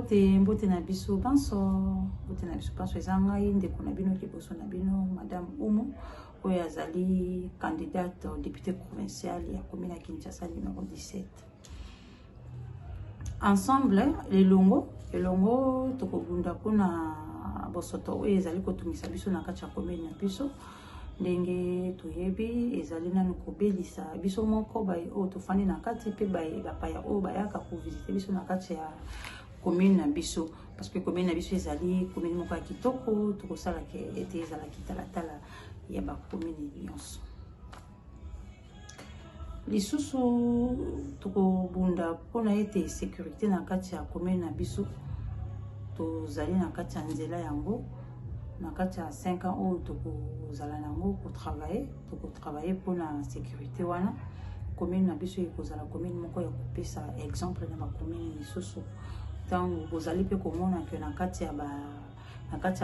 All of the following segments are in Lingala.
Mbote, mbote na biso banso, mbote na biso banso. Eza ngai ndeko na bino, liboso na bino, Madame Umu, oyo azali candidate député provincial ya commune ya Kinshasa numéro 17. Ensemble, elongo elongo, tokobunda mpona bosoto oyo ezali kotungisa biso na kati ya commune na biso. Ndenge toyebi, ezali nanu kobelisa biso moko oyo tofandi na kati, mpe bapaya oyo bayaka kovisite biso na kati ya commune na biso, parce que commune na biso ezali commune moko ya kitoko. Tokosalaka ete ezalaki talatala ya bacommune nyonso. Lisusu, tokobunda mpona ete sécurité na kati ya commune na biso. Tozali na kati ya nzela yango. Na kati ya 5 ans oyo tokozala nango kotravaille, tokotravaille mpona sécurité wana. Commune na biso ekozala commune moko ya kopesa exemple na bacommune misusu. Ntango bozali mpe komona ke na kati ya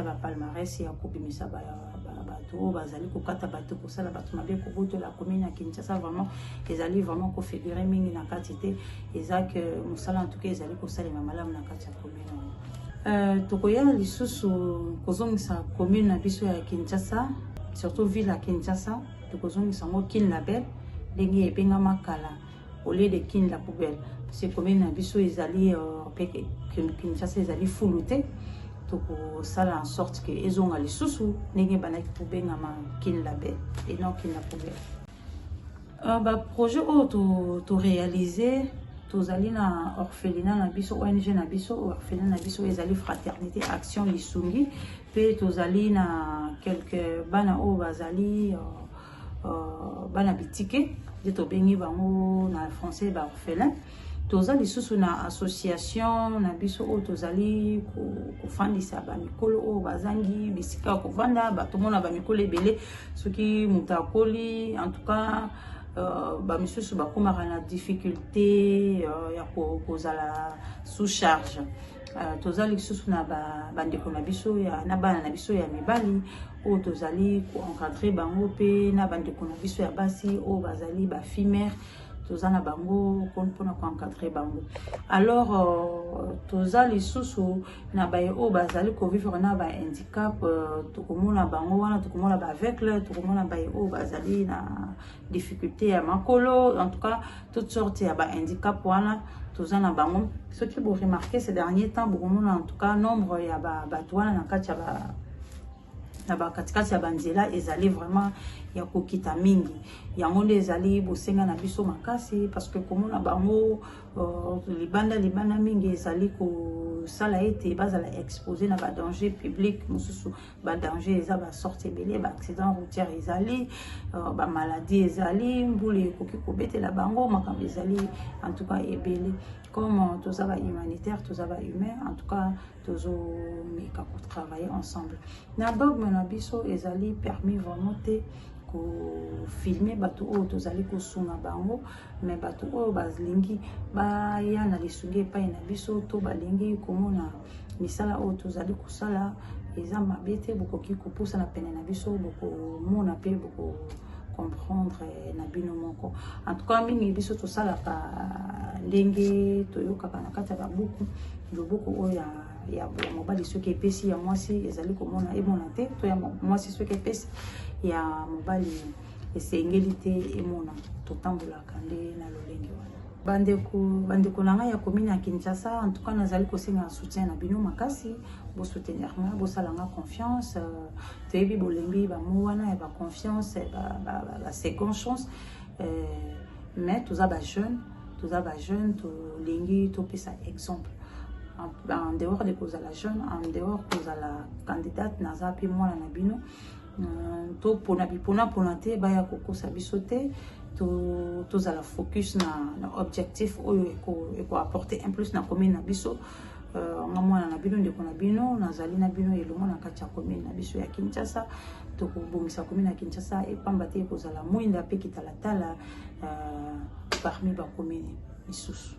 bapalmarès ya kobimisa bato oyo bazali kokata bato, kosala bato mabe, kobotola, commune ya Kinshasa vraiment ezali vraiment kofigure mingi na kati te. Eza ke mosala en tout cas ezali kosalema malamu na kati ya commune wana. Tokoya lisusu kozongisa commune na biso ya Kinshasa, surtout ville ya Kinshasa. Tokozongisa yango Kin la Belle, ndenge ebengama kala, au lieu de Kin la Poubelle, parce que commune na biso ezali mpe Kinshasa ezali fulu te. Tokosala en sorte ke ezonga lisusu ndenge ebandaki kobengama, Kin la Belle et non Kin la Poubelle. Baprojet oyo toréalise to, tozali na orphelinat na biso, ONG na biso, orphelinat na biso ezali Fraternité Action Lisungi. Mpe tozali na quelque bana oyo bazali bana bitike nde tobengi bango na français baorphelin. Toza lisusu na association na biso oyo tozali kofandisa bamikolo oyo bazangi bisika ya kovanda. Tomona bamikolo ebele, soki moto akoli, en tout cas bamisusu bakomaka na difficulté ya kozala sous charge. Toza lisusu na bandeko na biso ya, na bana na biso ya mibali oyo tozali koencadre bango, mpe na bandeko na biso ya basi oyo bazali bafille-mère, toza na bango mpona koencadre bango. Alors toza lisusu na baye oyo bazali kovivre na bahandicap. Tokomona bango wana, tokomona baaveugle, tokomona baye oyo bazali na difficulté ya makolo, en tout cas toutes sortes ya bahandicap wana toza na bango. Soki boremarke ces derniers temps, bokomona en tout cas nombre ya bato wana na kati ya ba na bakatikati ya banzela ezali vraiment ya kokita mingi. Yango nde ezali bosenga na biso makasi, parce que komona bango libanda libanda mingi ezali kosala ete bazala exposé na badanger public mosusu. Badanger eza basorte ebele: baaccident routière ezali, bamaladie ezali, mbula ekoki kobetela bango, makambo ezali en tout cas ebele. Comme toza bahumanitaire, toza bahumain, en tout cas tozomeka kotravailler ensemble. Na dogme na biso, ezali permis vraiment te kofilme bato oyo tozali kosunga bango, mais bato oyo balingi baya na lisungi epai na biso to balingi komona misala oyo tozali kosala, eza mabe te. Bokoki kopusana pene na biso, bokomona mpe boko comprendre na bino moko. En tout cas mingi biso tosalaka ndenge toyokaka na kati ya babuku: loboko oyo ya mobali soki epesi, ya mwasi ezali komona emona te, to ya mwasi soki epesi, ya mobali esengeli te emona. Totambolaka nde na lolenge wana. Bandeko na ngai ya commune ya Kinshasa, en tout cas nazali kosenga soutien na bino makasi. Bosoutenir nga, bosala nga confiance. Toyebi bolembi bamo wana ya baconfiance, ba seconde chance, mais toza bajeune, toza bajeune, tolingi topesa exemple. En dehors de kozala jeune, en dehors kozala candidate, naza mpe mwana na bino. Topona biponapona te, baya kokosa biso te. Tozala focus na objectif oyo ekoapporte un plus na commune na biso. Nga mwana na bino, ndeko na bino, nazali na bino elongo na kati ya commune na biso ya Kinshasa. Tokobongisa commune ya Kinshasa, epamba te ekozala mwinda mpe kitalatala parmi bacommune misusu.